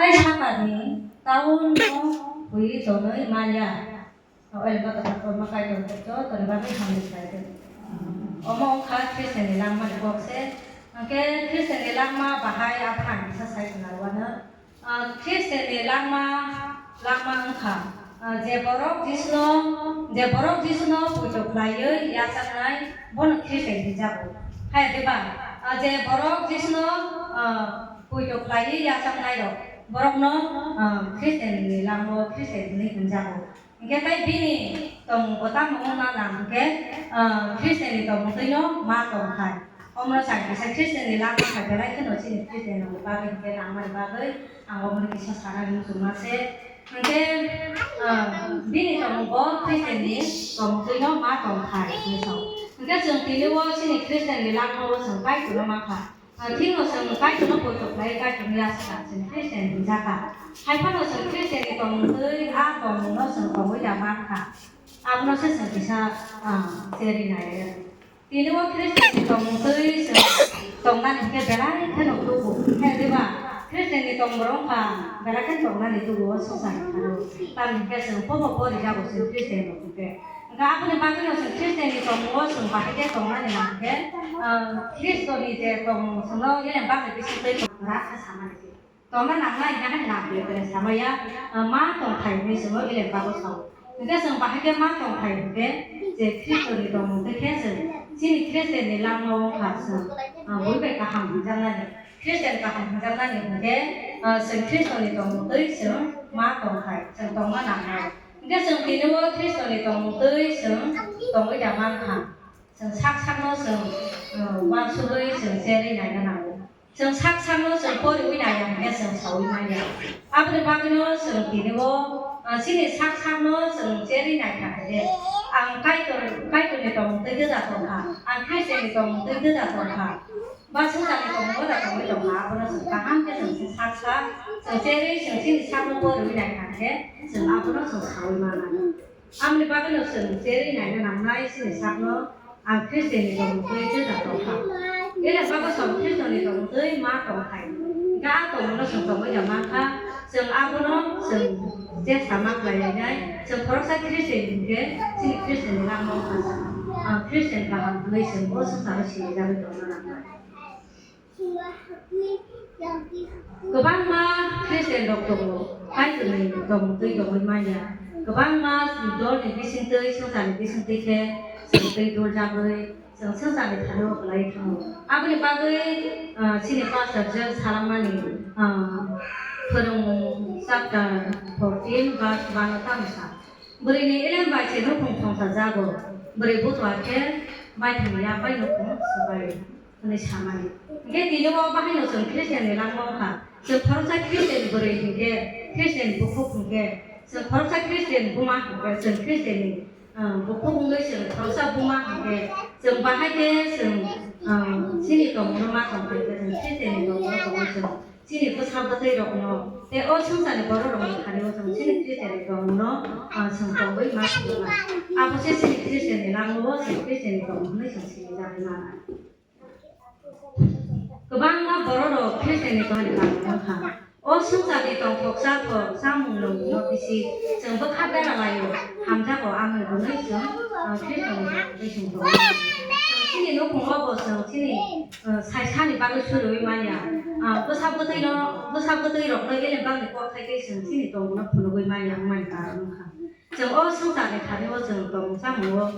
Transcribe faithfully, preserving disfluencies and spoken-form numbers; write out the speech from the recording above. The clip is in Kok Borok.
Tei sakani town no bui tonwi manya. Oil bata bata ma kaitor joto ni bagwi hamni khlai di. Omo wngkha Christian ni langma ni kok se. Hwnkhe Christian ni langma bahai abono ang kisa sai khna rwano. Ah, Christian ni langma, langma wngkha, ah, je borok Jisuno, je borok Jisuno poito khlaiwi yachaknai, bono Christian hinjago. Hai diba? Ah, je borok Jisuno, ah, poito khlaiwi yachaknai rok, borokno, ah, Christian ni langma Christian hinwi hinjago. Hwnkhe tei bini tongmung bo tamo wngna nang hwnkhe, ah, Christian ni tongmung twi no ma tong khai. Omono chang kisa Christian ni langma khai belai kheno chini Christian rokni bagwi hwnkhe nangmani bagwi ang omono kisa sana muchungma se. Hwnkhe, ah, bini tongmung bo Christian ni tongmung twi no ma tong khai hinwi sao. Hwnkhe chwng tini o chini Christian ni langma o chwng Kaitor no ma kha. Ah, thik no chwng Kaitor no poito khlai, Kaitor ni yachakha chwng Christian hinjakha. Hai phano chwng Christian ni tongmung twi a tongmung no chwng tongwi da man kha. Abono se chwng kisa, ah, cherwi nai. Tini o Christian ni tongmung twi chwng tongnani hwnkhe belai kheno tubu. Hai diba? Christian ni tongmung wngkha belai kheno tongnani tubu o swngchar ni thani. Tamni hwnkhe chwng pobo pori jago chwng Christian rok hwnkhe. Hwnkhe aboni bagwino chwng Christian ni tongmungo chwng bahai khe tongnani nang khe, ah, Khristo ni je tongmung chwngno elem bagwi bising twi tong rakha samani se. Tongna nangnai hwnwi nang khe samaya, ah, ma tongthai hwnwi chwngno elem bagwi sao. Hwnkhe chwng bahai khe ma tongthai hwnkhe je Khristo ni tongmung twi khe chwng chini Christian ni langma o wngkha chwng, ah, bui bai kaham hwnjaknani. Christian kaham hwnjaknani hwnkhe, ah, chwng Khristo ni tongmung twi chwng ma tongthai, chwng tongna nangnai. Hwnkhe chwng tini o Khristo ni tongmung twi chwng tongwi da man kha. Chwng sak sakno chwng, uh, uansugwi chwng cherwi naina nango. Chwng sak sakno chwng poriwi naiya hwnkhe chwng saui manya. Aboni bagwino chwng tini o, uh, chini sak sakno chwng cherwi naikha hwnkhe, ang Kaitor, Kaitorni tongmung twi gwda tongkha, ang Khristianni tongmung twi gwda tongkha, ba swngcharni tongmung gwda tongwi tongkha, abono chwng kaham khe chwng sak sak chwng cherwi chwng chini sakno poriwi naikha hwnkhe chwng abono chwng saui mano. Aboni bagwino chwng cherwi naina nangnai chini sakno ang Khristianni tongmung twi gwda tongkha. Elem bagwi chwng Khristoni tongmung twi ma tongthai. Hwnkhe a tongmungno chwng tongwi da mankha, chwng abono chwng chesta ma khlai lainai. Chwng khoroksa Khristian hinkhe chini Khristianni langma wngkha. Ah, Khristian kaham hwnwi chwng o swngcharo sini jagwi tongna nangnai. Kwbangma Christian rok tongo, Kaitorni tongmung twi tongwi manya. Kwbangma dolni bisingtwi, swngcharni bisingtwi khe chwng twi doljagwi chwng swngcharni thani o kwlai thango. Aboni bagwi, ah, chini pastor je salammani, ah, Phwrwngmung chapter fourteen verse one o tamo sa. Bwrwini elem bai se nukhung thongsa jago, bwrwi butua khe baithang ya bai nukhung swbai hwnwi samani. Hwnkhe tini o bahaino chwng Khristianni langma wngkha. Chwng khoroksa Khristian bwrwi hinkhe, Khristian bukhuk hinkhe, chwng khoroksa Khristian buma hinkhe, chwng Khristianni, ah, bukhuk wngwi chwng khoroksa buma hinkhe, chwng bahai khe chwng, ah, chini tongmungno ma tong khe, chwng Khristianni tongmungno tongwi chwng chini bwsa bwtwi rokno, tei o swngcharni borok rokni thani o chwng chini Khristianni tongmungno, ah, chwng tongwi ma phunuknai. Abo se chini Khristianni langma o chwng Khristianni tongmung hwnwi chwng sinijagwi manai. Kwbangma borok rok Khristianni tongmani bagwi wngkha. O swngcharni tongthok chathok chamung nwngmungno bisi chwng bwkha bera laio, hamjago amoni hwnwi chwng, ah, Khristoni tongmungtwi chwng tongo. Chwng chini nukhungo bo chwng chini, ah, sai sani bagwi suriui manya. Ah, bwsa bwtwino, bwsa bwtwi rokno elem bagwi kok khai tei chwng chini tongmungno phunugui manya wngmani karon wngkha. Chwng o swngcharni thani o chwng tongmung chamungo